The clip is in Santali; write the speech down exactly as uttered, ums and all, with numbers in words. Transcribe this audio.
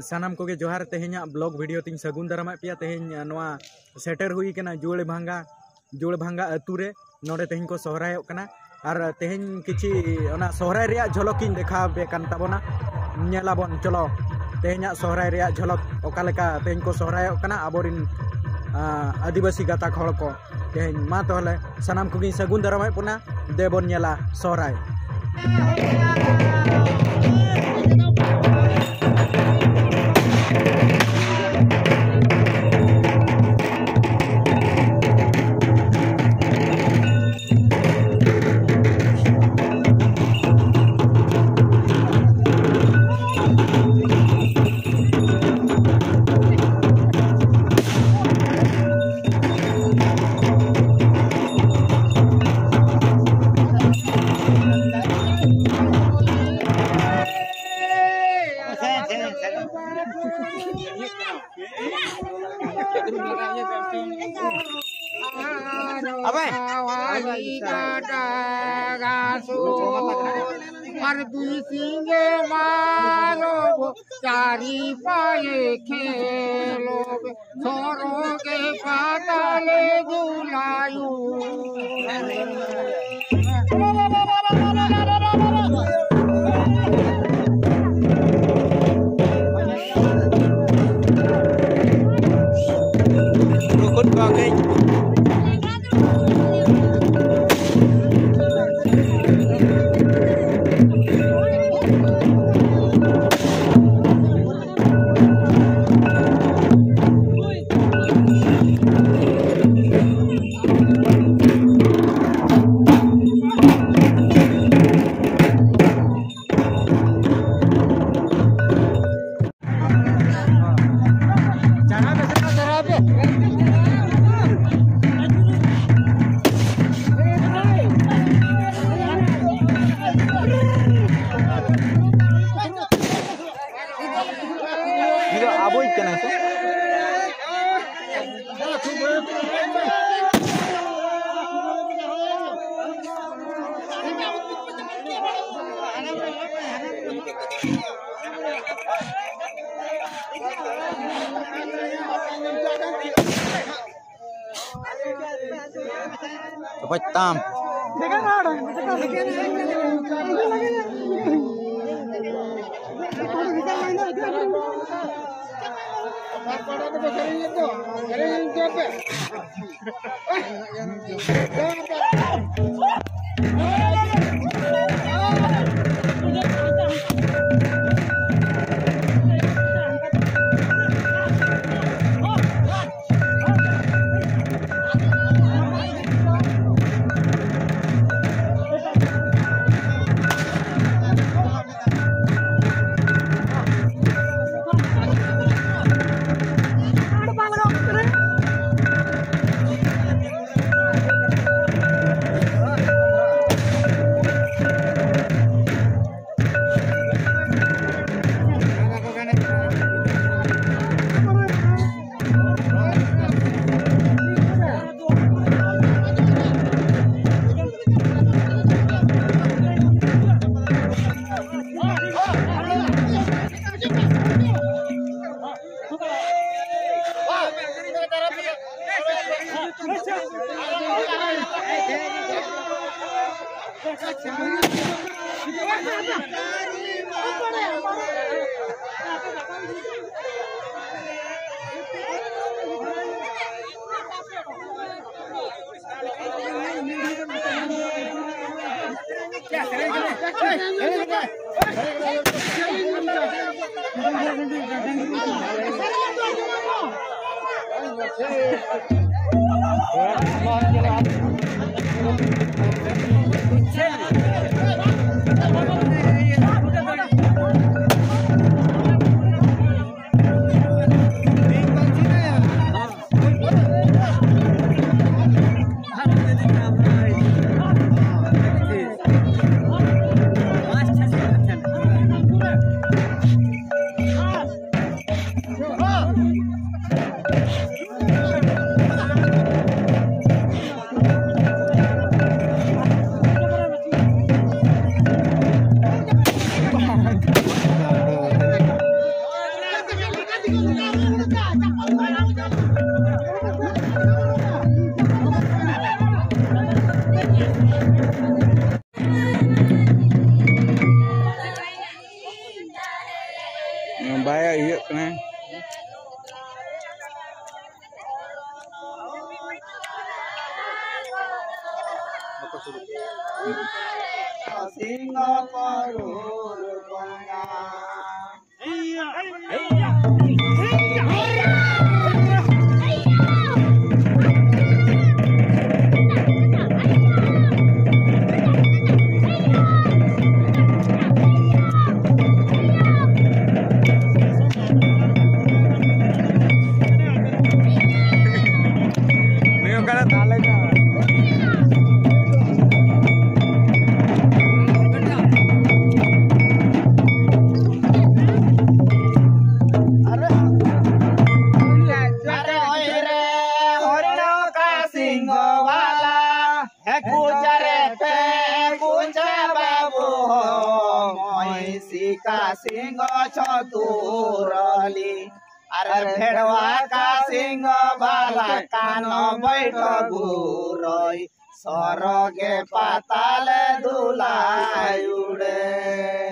ᱥᱟᱱᱟᱢ ᱠᱚᱜᱮ ᱡᱚᱦᱟᱨ᱾ ᱛᱮᱦᱮᱧᱟᱜ ᱵᱞᱚᱜ ᱵᱷᱤᱰᱤᱭᱳ ᱛᱤᱧ ᱥᱟᱹᱜᱩᱱ ᱫᱟᱨᱟᱢᱮᱫ ᱯᱮᱭᱟ᱾ ᱛᱮᱦᱮᱧ ᱱᱚᱣᱟ ᱥᱮᱴᱮᱨ ᱦᱩᱭ ᱠᱟᱱᱟ ᱡᱩᱣᱟᱹᱲ ᱵᱷᱟᱝᱜᱟ, ᱡᱩᱣᱟᱹᱲ ᱵᱷᱟᱝᱜᱟ ᱟᱹᱛᱩ ᱨᱮ᱾ ᱱᱚᱰᱮ ᱛᱮᱦᱮᱧ ᱠᱚ ᱥᱚᱦᱨᱟᱭᱚᱜ ᱠᱟᱱᱟ᱾ ᱟᱨ ᱛᱮᱦᱮᱧ ᱠᱤᱪᱷᱤ ᱚᱱᱟ ᱥᱚᱦᱨᱟᱭ ᱨᱮᱭᱟᱜ ᱡᱷᱚᱞᱚᱠ ᱤᱧ ᱫᱮᱠᱷᱟᱣ ᱟᱯᱮ ᱠᱟᱱ ᱛᱟᱵᱚᱱᱟ᱾ ᱧᱮᱞᱟᱵᱚᱱ, ᱪᱚᱞᱚ, ᱛᱮᱦᱮᱧᱟᱜ ᱥᱚᱦᱨᱟᱭ ᱨᱮᱭᱟᱜ ᱡᱷᱚᱞᱚᱠ, ᱚᱠᱟ ᱞᱮᱠᱟ ᱛᱮᱦᱮᱧ ᱠᱚ ᱥᱚᱦᱨᱟᱭᱚᱜ ᱠᱟᱱᱟ ᱟᱵᱚᱨᱤᱱ, ᱟᱸ, ᱟᱹᱫᱤᱵᱟᱹᱥᱤ ᱜᱟᱛᱟᱠ ᱦᱚᱲ ᱠᱚ᱾ ᱛᱮᱦᱮᱧ ᱢᱟ ᱛᱟᱦᱚᱞᱮ ᱥᱟᱱᱟᱢ ᱠᱚᱜᱮᱧ ᱥᱟᱹᱜᱩᱱ ᱫᱟᱨᱟᱢᱮᱫ ᱵᱚᱱᱟ᱾ ᱫᱮᱵᱚᱱ ᱧᱮᱞᱟ ᱥᱚᱦᱨᱟᱭ᱾ ᱟᱵᱮ᱾ ᱟᱨ ᱫᱩᱭ ᱥᱤᱧ ᱢᱟᱨᱚᱵ ᱪᱟᱨᱤ ᱯᱟᱭᱮ ᱠᱷᱮᱞᱚᱵ᱾ ᱥᱚᱨᱚᱜᱮ ᱯᱟᱛᱟᱞᱮ ᱫᱩᱞᱟᱭᱩ᱾ ᱨᱩᱠᱩᱱ ᱠᱚ ᱠᱟᱹᱡ᱾ ᱩᱱᱤ ᱫᱚ ᱟᱵᱚᱭᱤᱡ ᱠᱟᱱᱟᱭ ᱥᱮ? ᱪᱚᱯᱚᱡ ᱛᱟᱢ᱾ ᱵᱟᱭ ᱤᱭᱟᱹᱜ ᱠᱟᱱᱟ᱾ ᱥᱤᱝᱦᱚ ᱠᱚᱨᱩᱲ ᱵᱚᱸᱜᱟ᱾ ᱱᱤᱭᱟᱹ ᱚᱠᱟᱨᱮ ᱛᱟᱦᱞᱮ ᱠᱷᱟᱱ? ᱟᱨᱮ ᱦᱚᱭ ᱨᱮ ᱦᱚᱨᱤᱬ ᱠᱟ ᱥᱤᱝᱦᱚ ᱵᱟᱞᱟ, ᱦᱮ ᱠᱩᱪᱟ ᱨᱮ ᱯᱮ ᱠᱩᱪᱟ ᱵᱟᱹᱵᱩ ᱦᱚ, ᱢᱚᱭᱥᱤ ᱠᱟ ᱥᱤᱝᱦᱚ ᱪᱷᱚᱛᱩᱨᱚᱞᱤ, ᱟᱨ ᱵᱷᱮᱲᱣᱟ ᱠᱟ ᱥᱤᱝᱦᱚ ᱵᱟᱞᱟ ᱠᱟᱱᱚ ᱵᱟᱹᱭᱴᱷᱚ ᱜᱩᱨᱚᱭ, ᱥᱚᱨᱚᱜᱮ ᱯᱟᱛᱟᱞᱮ ᱫᱩᱞᱟᱭ ᱩᱲᱮ᱾